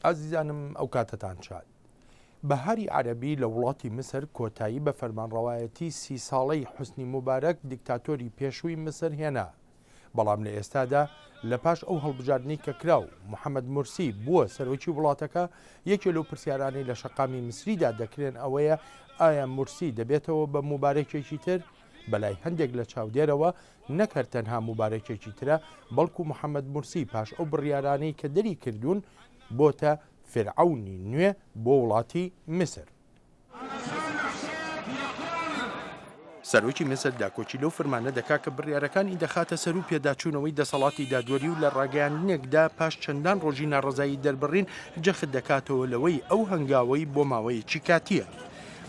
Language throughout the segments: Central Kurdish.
ئازیزانم ئەو کاتەتان شاد. بەهاری عەرەبی لە وڵاتی میسر کۆتایی بە فەرمانڕەوایەتی سی ساڵەی حوسنی موبارەک دیکتاتۆری پێشووی میسر هێنا. بەڵام لە ئێستادا لە پاش ئەو هەڵبژاردنەی کە کرا و محەمەد مورسی بووە سەرۆکی وڵاتەکە، یەکێ لەو پرسیارانەی لە شەقامی میسریدا دەکرێن ئەوەیە ئایا مورسی دەبێتەوە بە موبارەکێکی تر؟ بەلای هەندێک لە چاودێرەوە نەک هەر تەنها موبارەکێکی ترە، بەڵکو محەمەد مورسی پاش ئەو بڕیارانەی کە دەری کردوون بۆتە فیرعەونی نوێ بۆ وڵاتی میسر. سەرۆکی میسر داکۆکی لەو فرمانە دەکا کە بڕیارەکانی دەخاتە سەر و پێداچوونەوەی دەسەڵاتی دادوەری و لە ڕاگەیاندنێکدا پاش چەندان ڕۆژی ناڕەزایی دەربڕین جەخت دەکاتەوە لەوەی ئەو هەنگاوەی بۆ ماوەیەکی کاتییە.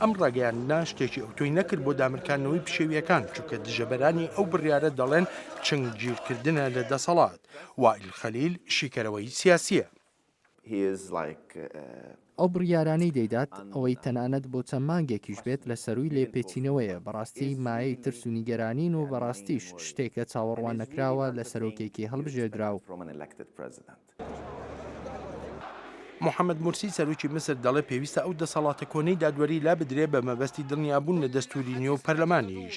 ئەم ڕاگەیاندنە شتێکی ئەوتۆی نەکرد بۆ دامرکاندنەوەی پشێوییەکان، چونکە دژەبەرانی ئەو بڕیارە دەڵێن چنگگیرکردنە لە دەسەڵات. وائیل خەلیل شیکەرەوەی سیاسییە. ئەو بڕیارانەی دەیدات، ئەوەی تەنانەت بۆ چەند مانگێکیش بێت لە سەرووی لێپێچینەوەیە، بەڕاستی مایەی ترس و نیگەرانین و بەڕاستیش شتێکە چاوەڕواننەکراوە لە سەرۆکێکی هەڵبژێردراو. محەمەد مورسی سەرۆکی میسر دەڵێ پێویستە ئەو دەسەڵاتە کۆنەی دادوەری لابدرێ بە مەبەستی دڵنیابوون لە دەستووری نوێ و پەرلەمانیش،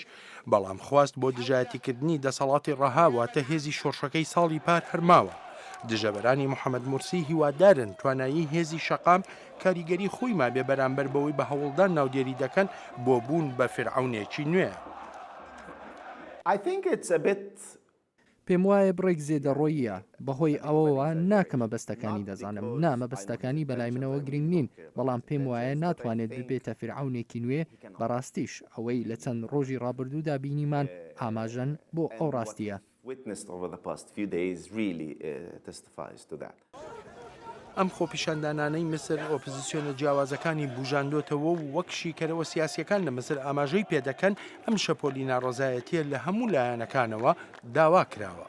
بەڵام خواست بۆ دژایەتیکردنی دەسەڵاتی ڕەها واتە هێزی شۆڕشەکەی ساڵی پار هەر ماوە. دژەبەرانی محەمەد مورسی هیوادارن توانایی هێزی شەقام کاریگەری خۆی مابێ بەرامبەر بەوەی بە هەوڵدان ناودێری دەکەن بۆ بوون بە فیرعەونێکی نوێ. پێموایە بڕێک زێدەڕۆییە، بەهۆی ئەوەوە نا کە مەبەستەکانی دەزانم، نا، مەبەستەکانی بەلای منەوە گرنگ نین، بەڵام پێموایە ناتوانێت ببێتە فیرعەونێکی نوێ، بەڕاستیش ئەوەی لە چەند ڕۆژی ڕابردوودا بینیمان ئاماژەن بۆ ئەو ڕاستییە. ئەم خۆپیشاندانانەی میسر ئۆپزسیۆنە جیاوازەکانی بوژاندۆتەوە و وەک شیکەرەوە سیاسییەکان لە میسر ئاماژەی پێدەکەن، ئەم شەپۆلی ناڕەزایەتییە لە هەموو لایەنەکانەوە داوا کراوە.